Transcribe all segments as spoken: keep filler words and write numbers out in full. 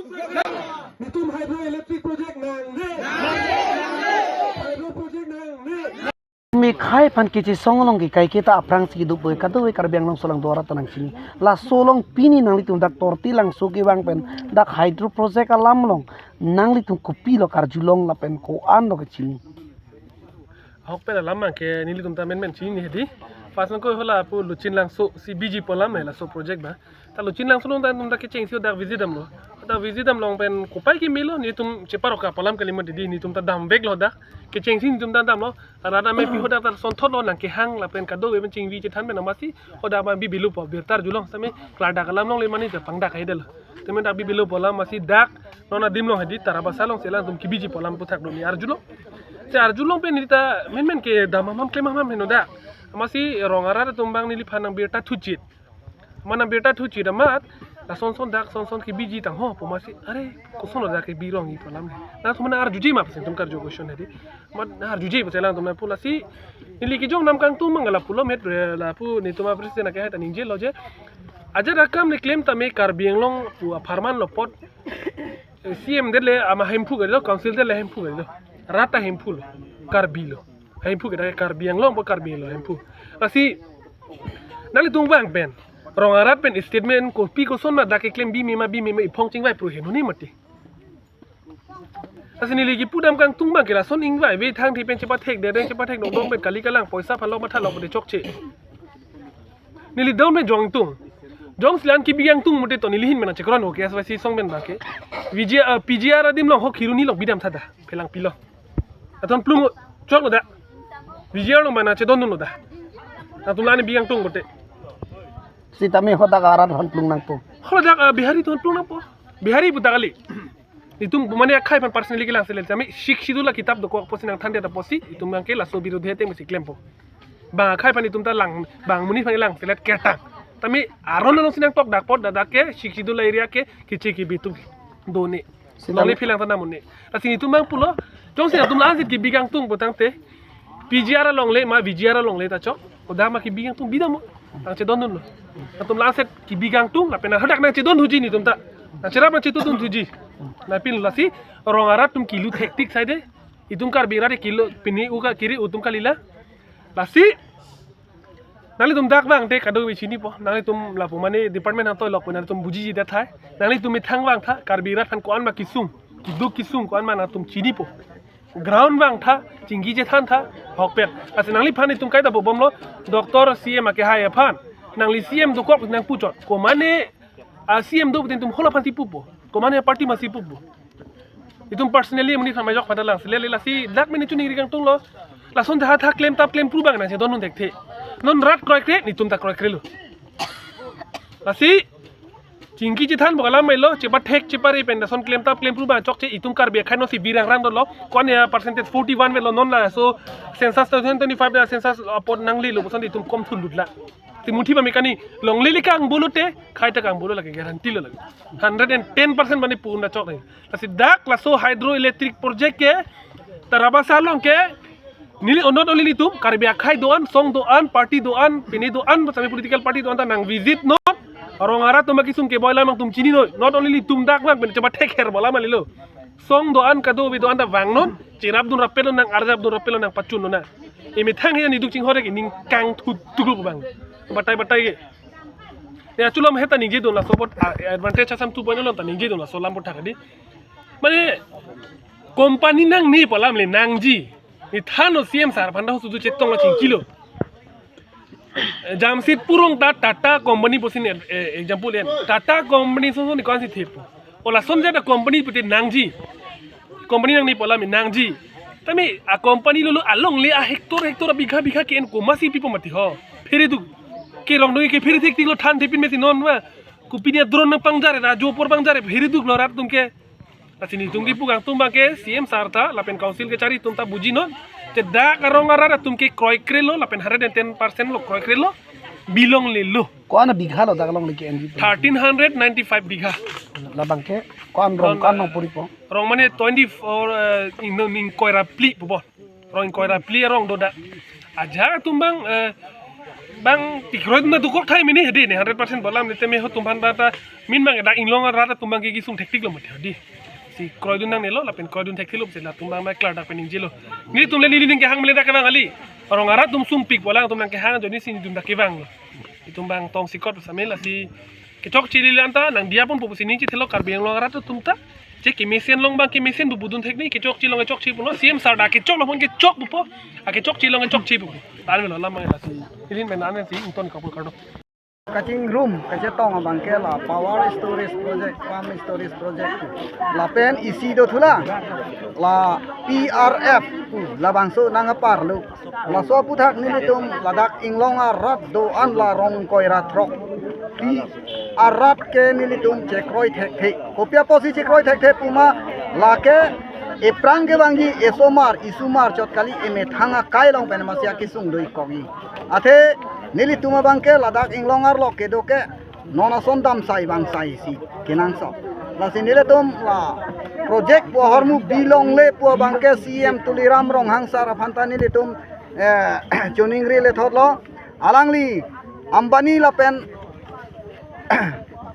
Netum hydroelectric project nangne. Hydro project nangne. Mekhai aphan kechesong along ke kaiketa aphrangsi kedo poi, kadokave Karbi Anglong aso along do arat ta nangchini. Laso along pini nanglitum dak Tortilangso kevang pen dak hydro project alam along nanglitum kopilo karjulong lapen ko-an lo kechini. Ahok pen alam abang ke nelitum ta menmen chini hedi. First nangkoi hala pu Luchinlangso C B G pu alam he laso project abang. Ta Luchinlangso along ta netum ta kechengsi dak visit damlo. Dak visit dam along pen kopai kemelo, netum cheparok pu alam kali mati di, netum ta damveklo dak. Kechengsi netum ta damlo. Rada me pi hadak ta sonthotlo, nangkehang lapen kadokave pen chingvi chethan pen amatsi hadak abang bibilupo, birta arjulong, sami klardak alam along le mane ta pangdak hai delo. Temen dak bibilupo alam amatsi dak non adim along hedi Tarabasa alongsi alangtum kebiji pu alam aphuthak do ne arjulong. Si arjulong pen neli ta menmen kedam ham ham klem ham ham heno dak. Amatsi rong arat atum abang neliphan nangbirta thuchit. Amat nangbirta thuchit amat, lason son dak son son kebiji tang ho pu amatsi, are, kosonlo dak kebi rong-i pu alam he. Nangtum mane arjuji ma pusi netum karju question hedi. Amat arjuji pusi alangtum nangpu lasi neli kejong nam kangtung abang lapulo met re lapu netum a-president akehai ta ningjelo je. Ajat akam ne klem tame Karbi Anglong pu apharman lo apot, eh, C M det le amat Hemphu kali lo, council det le Hemphu kali lo. Rat ta Hemphu lo, Karbi lo. Hemphu ke dak Karbi Anglong pu Karbi lo Hemphu. Lasi nanglitum abang pen rong arat pen statement kopi koson ma dak keklem bime ma bime ma iphong chingvai pro heno ne mati. Lasi neli kepu dam kangtung abang ke lason ingvaive thangthe pen chepathek dere chepathek nongdong pen kali kalang poisa aphan lo matha lo pute chokche. Neli down me jongtung. Jongsi la-an kebi kangtung mute to neli ahin mena chekron ho ke S Y C song pen abang ke. V G R, ah, P G R adim along ho khiruni lok bidam thada. Phelang pilo. Athon plung choklo da. V G R along mane chedondunlo da. Nangtum la-an bi kangtung pute. Sitame hadak arat aphan plung nangpo. Hadak, ah, Bihari atum plung nangpo. Bihari pu ta kali. Itum mane akhai aphan personally kelang selet tame Sixth Schedule akitap dokok pusi nangthan det apotsi itum abang ke laso birudhe ateng masi klempo. Bang akhai aphan itum ta lang, bang amonit aphan lang selet ketang. Tame aron alongsi nangtok dak apot dak ke Sixth Schedule area ke keche kebi atum do ne. Sitame longle philang ta nam un-e. Lasi netum abang pulo, jongsi netum la-an si kebi kangtung pu tangte, P G R along le ma V G R along le ta chok. Hadak ma kebi kangtung bidam mo. Nangchedondunlo. Netum la-an si kebi kangtung lapen hadak nangchedon thuji netum ta. Nangcherap nangchetudun thuji. Nangpin lasi rong arat atum kilu thektik saide. Itum Karbi arat kilu pini uka kiri utum kalila. Lasi nanglitum dak abang te kadokave chinipo. Nanglitum lapu mane department hang toi lok pu nanglitum bujiji det thai. Nanglitum methang vangtha, Karbi arat aphan ko-an ma kesung, keduk kesung ko-an ma nangtum chinipo. Ground vangtha, chingki chethantha, ahok pen. Lasi nangliphan itum kaita pu bomlo, Doctor C M akehai aphan. Nangli C M dokok nangpuchot. Ko mane a-C M do pute itum hala aphansi pupo. Ko mane party masi pupo. Itum personally amonit aphan majok pada lang. Sele lasi dak mene chuningri kangtunglo. Lason jaha tha klemtap klempru abang nangchedondun thekthe. Non rat kroikre, netum ta kroikrelo. Lasi chingki chethan pu alam melo, chepathek chepare pen lason klemtap klempru abang chokche itum Karbi akhai non si birang rang dolo. Ko-an ya percentage forty-one velo non laso census twenty twenty-five da census apot nanglelo puson itum kom thulutla. Timuthi pamekani longle le kang bolo te, khai ta kang bolo lake guarantee lo lake. Hundred and ten percent mane puna chok ne. Lasi dak laso hydroelectric project ke Tarabasa along ke neli not only netum Karbi akhai do-an, song do-an, party do-an, pine do-an, sami political party do-an ta nang visit non. Rong arat atum akesung keboi alam nangtum chini noi. Not only netum dak nang pen chepathek her pu alam lelo. Song do-an kadokave do-an ta vangnon, cherapdun rapetlo nang, arjapdun rapetlo nang, pachunlo nang. Emethang he netum chinghore ke ning kangthu tuklup abang. Batai batai ke. Ya chulom heta ningjedun laso apot, ah, advantage Assam two point oh along ta ningjedun laso alam aphuthak di. Mane company nangne pu alam le nangji. Neli thannon C M sir aphan ta suju chetonglo chingkilo. Jamshedpur arong ta Tata company pusi ne, eh, example en. Tata company so so ne ko-ansi thepo. O lason jada company pute nangji. Company nangne pu alam nangji. Tame a-company lolo along le a-hectare hectare bigha bigha ke-en komatsi pipo mati ho. Phereduk. Kerong do ke phere thektiklo than thepin mesi non ma. Kopine drone nangpangjare, ajo apor pangjare, phereduklo rat atum ke. Lasi netum kipu kangtung abang ke C M sir ta lapen council kechari atum ta bujinon. Te dak arong arat atum ke kroikrelo lapen hundred and ten percent lo kroikrelo. Bilonglelo. Ko-an bigha lo dak along le ke-en ji? Thirteen hundred ninety-five bigha. Labang ke ko-an rong, ko-an rong puripo? Rong mane twenty-four, eh, ing, ingkoi ra phli pupo. Rong ingkoi ra phli arong do dak. Ajat atum abang, eh, Bang ti kroidun dokok thai mini hedi ne hundred percent bolam ne teme ho tum aphan bata min bang dak Inglong arat atum bang ke kesung thektik lo mati hedi. Si kroidun nangnelo lapen kroidun thektik lo si latum bang mai klardak pen ingjilo. Nelitum le neli ning kehang mele dak kevang kali. Rong arat atum sumpik bolang atum nangkehang ajoine si nelitum dak kevanglo. Itum bang tong sikot samela si kechokche le anta nangdiya ponpo pusi ning chethelo Karbi Anglong arat atum ta. Che kemesen along bang kemesen pu pudun thek ni, kechokche along kechokche pulo, C M sir dak kechok along pon kechok pupo, a kechokche along kechokche pupo. Tan melo lam bang lasi. Ilin men an si ington kapul kardo. Kachingrum kachetong abang ke la power storage project, pump storage project. Lapen isi do thulang, la P R F, labangso nang aparlo. Laso aphuthak nelitum ladak Inglong arat do-an la Rongkoi ra throk. Pi arat ke nelitum chekroi thekthe. Kopi apotsi chekroi thekthe puma lake ephrang kevangji esomar, isomar chot kali emethang akai along pen masi akesung do-ik kokji. Athe nelitum abang ke ladak Inglong arlo kedo ke non ason damsai bangsai si kenangsot. Lasi nelitum la project pu ahormu bilongle pu abang ke C M Tuliram Ronghang sir aphan ta nelitum eh, choningri lethotlo. Alangli Ambani lapen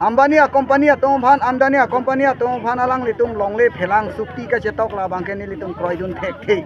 Ambani a company atum aphan, Ambani a company atum aphan alanglitum longle phelang sukti kachetok labang ke nelitum kroidun thekthe.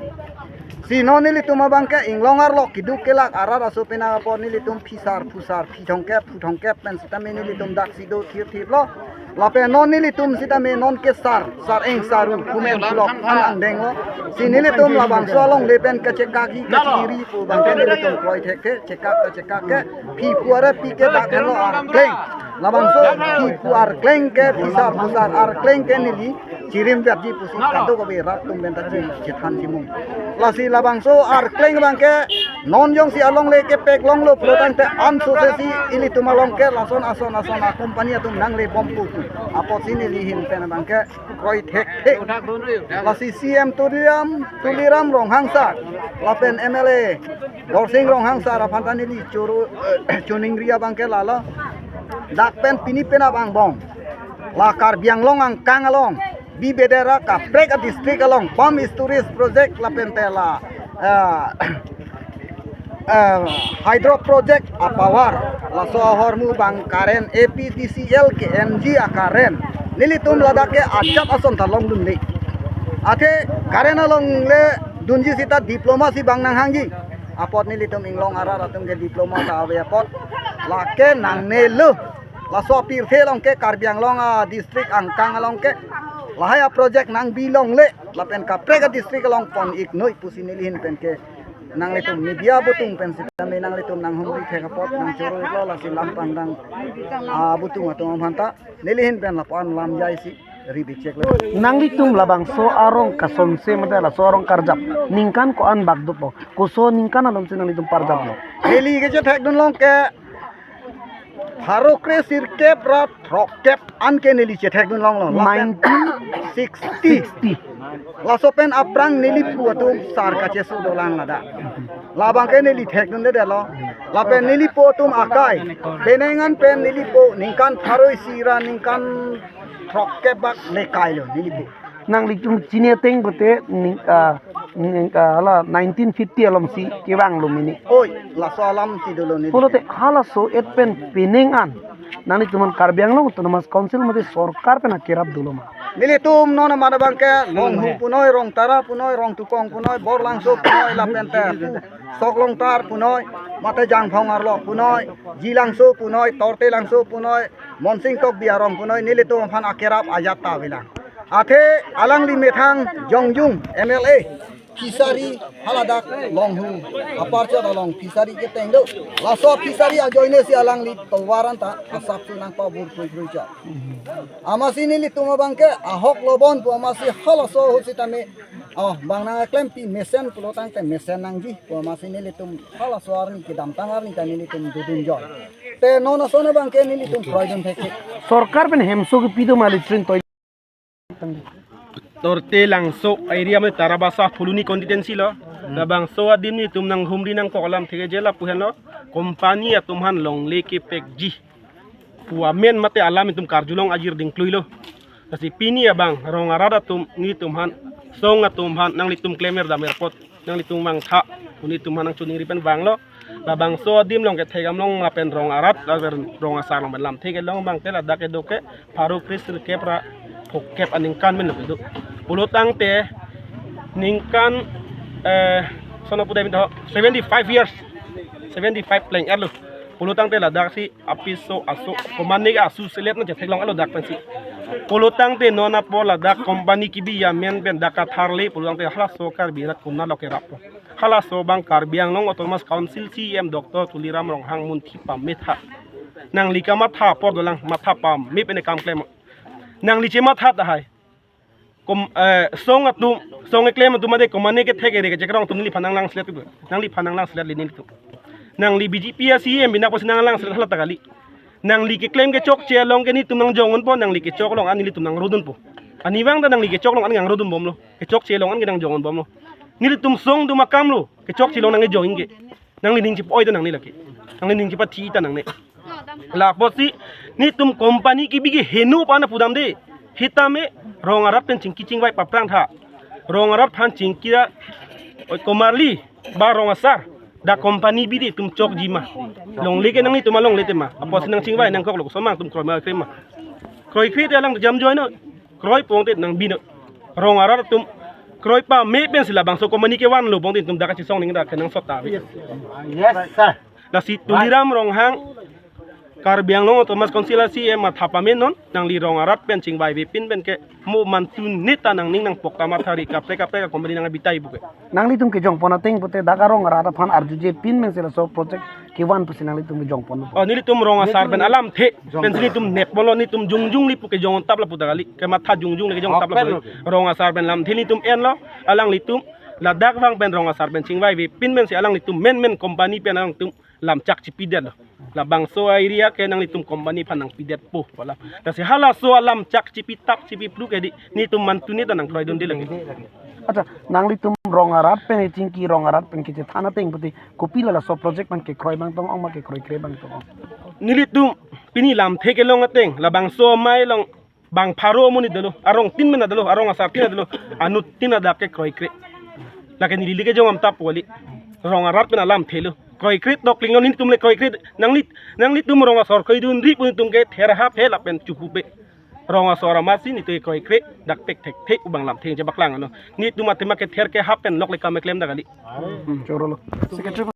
Si non nelitum abang ke Inglong arlo keduk kelak arat aso penang apor nelitum phisar phusar phithongkep phuthongkep pen sitame nelitum dak si do thirthiplo. Lapen non nelitum sitame non ke sar, sar eng saru, kumen pulok an angdenglo. Si nelitum labangso alongle pen kachekakji kachiri pu abang ke nelitum kroi thekthe, chekak kachekak ke, phi pu are pi ke dak henlo arkleng. Labangso phi pu arkleng ke, phisar phusar arkleng ke neli chirim verji pusi kadokave rat atum pen ta chi chethan chimung. Lasi labangso arkleng abang ke non jongsi alongle kepek longlo pulo tangte anso se si ilitum along ke lason ason ason a company atum nangle bompo pu. Apotsi neli ahin pen abang ke kroi thekthe. Lasi C M Tuliram, Tuliram Ronghang sir, lapen M L A Dorsing Ronghang sir aphan ta neli choro, eh, choningri abang ke lalo. Dak pen pini penap angbong la Karbi Anglong angkang along, bibedera kaprek a district along pump storage project lapen te la, eh, eh, hydro project a power, laso ahormu bang current A P D C L K N G a current nelitum ladak ke ajat ason ta longdunde. Athe current alongle dunji sita diploma si bang nanghangji. Apot nelitum Inglong arat atum ke diploma ta ave apot lake nangnelo. Laso apirthe along ke Karbi Anglong a district angkang along ke lahai a project nangbilongle lapen kaprek a district along pon-iknoi pusi neli ahin pen ke nanglitum media abutung pen sitame nanglitum nanghumri thek apot nangchoro-iklo lasi lam pangdang abutung atum aphan ta neli ahin pen lapu-an lam jai si ri bichek lo. Nanglitum labangso arong kasonse mate laso arong karjap ningkan ko-an bak dopo? Koso ningkan alom si nanglitum parjaplo? Neli kechethekdun long ke pharo kre sirkep ra throkkep an ke neli chethekdun longlo. Lapen nineteen sixty. Laso pen aphrang neli pu atum sar kacheso dolang ladak. Labang ke neli thekdunledetlo. Lapen neli po atum akai penang an pen neli po ningkan pharo isi ra ningkan throkkep bak le kailo neli po. Nanglitum chini ateng pote ning, ah, ning, ah, hala nineteen fifty alom si kevanglo mini. Oi, laso alam si dolo neli. Pulote halaso et pen penang an nanglitum aphan Karbi Anglong Autonomous Council mate sorkar pen akerap dolo ma? Nelitum non amat abang ke Longhu punoi, Rongtara punoi, Rongtukong punoi, Borlangso punoi, lapen te Soklongtar punoi, mate Jangphong arlo punoi, Jilangso punoi, Tortelangso punoi, Monsing Tokbi arong punoi, nelitum aphan akerap ajat ta avelang. Athe alangli methang jongjung M L A fishery haladak Longhu apar chot along fishery keteng do. Laso fishery ajoine si alangli tovar anta asap su nangpabur pui pui chot. Amatsi nelitum abang ke ahok lobon pu amatsi halaso ahut sitame, oh, bang nangklempi mesen pulo tangte mesen nangji pu amatsi nelitum halaso arni kedamtang arni ta nelitum dodun joi. Te non ason abang ke nelitum kroidun thekthe. Sorkar pen hemso kepi do ma latrine toilet? Tortelangso area mate Tarabasa Phuloni constituency lo. Labangso adim nelitum nanghumri nangkok alam thekje lapu henlo. Company atum aphan longle kepekji pu amen mate alam itum karjulong ajir dingkluilo. Lasi pini abang rong arat atum nelitum aphan, song atum aphan nanglitum klemer damer apot nanglitum vangtha pu nelitum aphan nangchoningri pen vanglo. Labangso adim along kethek amlong lapen rong arat lapen rong asar along pen lamthe kelong abang te ladak kedo ke pharo kresirkep ra phokep aningkan pen lo kedo. Pulo tangte ningkan, eh, sono pudai minta seventy five years, seventy five pleng erlo. Pulo tangte ladak si apiso aso komane ke asu selet na chetheklong alo dak pensi. Pulo tangte non apor ladak company kebi amen pen dak katharle pulo tangte halaso Karbi rat kumna lo kerap lo. Halaso abang Karbi Anglong Autonomous Council C E M Doctor Tuliram Ronghang munthi pametha. Nangli kamatha apor dolang, matha pame pen kam klem. Nangli chematha tahai. Kom, eh, song atum, song keklem atum ade komane kethek ere kechekrong atum neliphan nanglang selet tu. Neliphan nanglang selet le nelitum. Nangli B J P a C E M bina posi nanglang selet hala ta kali. Nangli keklem kechokche along ke nelitum nangjong unpo, nangli kechok along an nelitum nangrodunpo. Ani vang ta nangli kechok along an nangrodun bomlo. Kechokche along an ke nangjong un bomlo. Nelitum song atum akam lo. Kechokche along nangkejong ingke. Nangli ning chepo-oi ta nangne lake. Nangli ning chepathi ta nangne. Lapusi nelitum company kebi ke heno pana pudam de. Hitame rong arat pen chingki chingvai paphrang tha. Rong arat aphan chingki ra, oi, komarli ba rong asar. Dak company bi de itum chokji ma. Longle ke nanglitum alongle tema. Apotsi nangchingvai nangkok lo, somang atum kroi ma kre ma. Kroikre te alang jam joi no. Kroi pong te nangbi no. Rong arat atum kroi pame pensi labangso company kevanlo pong te itum dak kachisong ning dak kenangsot ta ave. Yes, sir. Lasi Tuliram Ronghang Karbi Anglong Autonomous Council a C E M matha pame non, nangli rong arat pen chingvai vepin pen ke mo mantu neta nangning nangpok ta mathari kaprek kaprek company nangbitai buke. Nanglitum kejongpon ateng pute dak arong arat aphan arjuje pin pensi laso project kevan pusi nanglitum kejongpon. Oh, nelitum rong asar pen alamthe. Pensi nelitum nepponlo, nelitum jongjong li pu kejong tap lapu ta kali. Kematha jongjong le kejong tap lapu. Rong asar pen lamthe nelitum enlo, alanglitum ladak vang pen rong asar pen chingvai vepin pensi alanglitum menmen company pen alanglitum lamchak chipidetlo. Labangso area ke nanglitum company aphan nangpidetpo pala. Lasi halaso alamchak chipi tap chipi plu ke di nelitum mantu neta nangkroidunde lake. Accha, nanglitum rong arat pen chingki rong arat pen kechethan ateng pute kopilo laso project pen kekroi abang tong-ong ma kekroikre abang tong-ong? Nelitum pini lamthe kelong ateng labangso amei along bang pharo amonit dolo, arong tin mena dolo, arong asar tin dolo, anut tin adak ke kroikre. Lake neli le kejong am tap wali. Rong arat pen alamthe lo. Kroikre tokling lo nelitum le kroikre. Nangli, nanglitum rong asor kroidunri pu nelitum kether hap he lapen chupupe. Rong asor amatsi nelitum kroikre dak pek thekthe abang lamthe chebaklang ano. Nelitum athema kether kehap pen lok le kam keklem dak kali. Hmm, chorolo. Secretary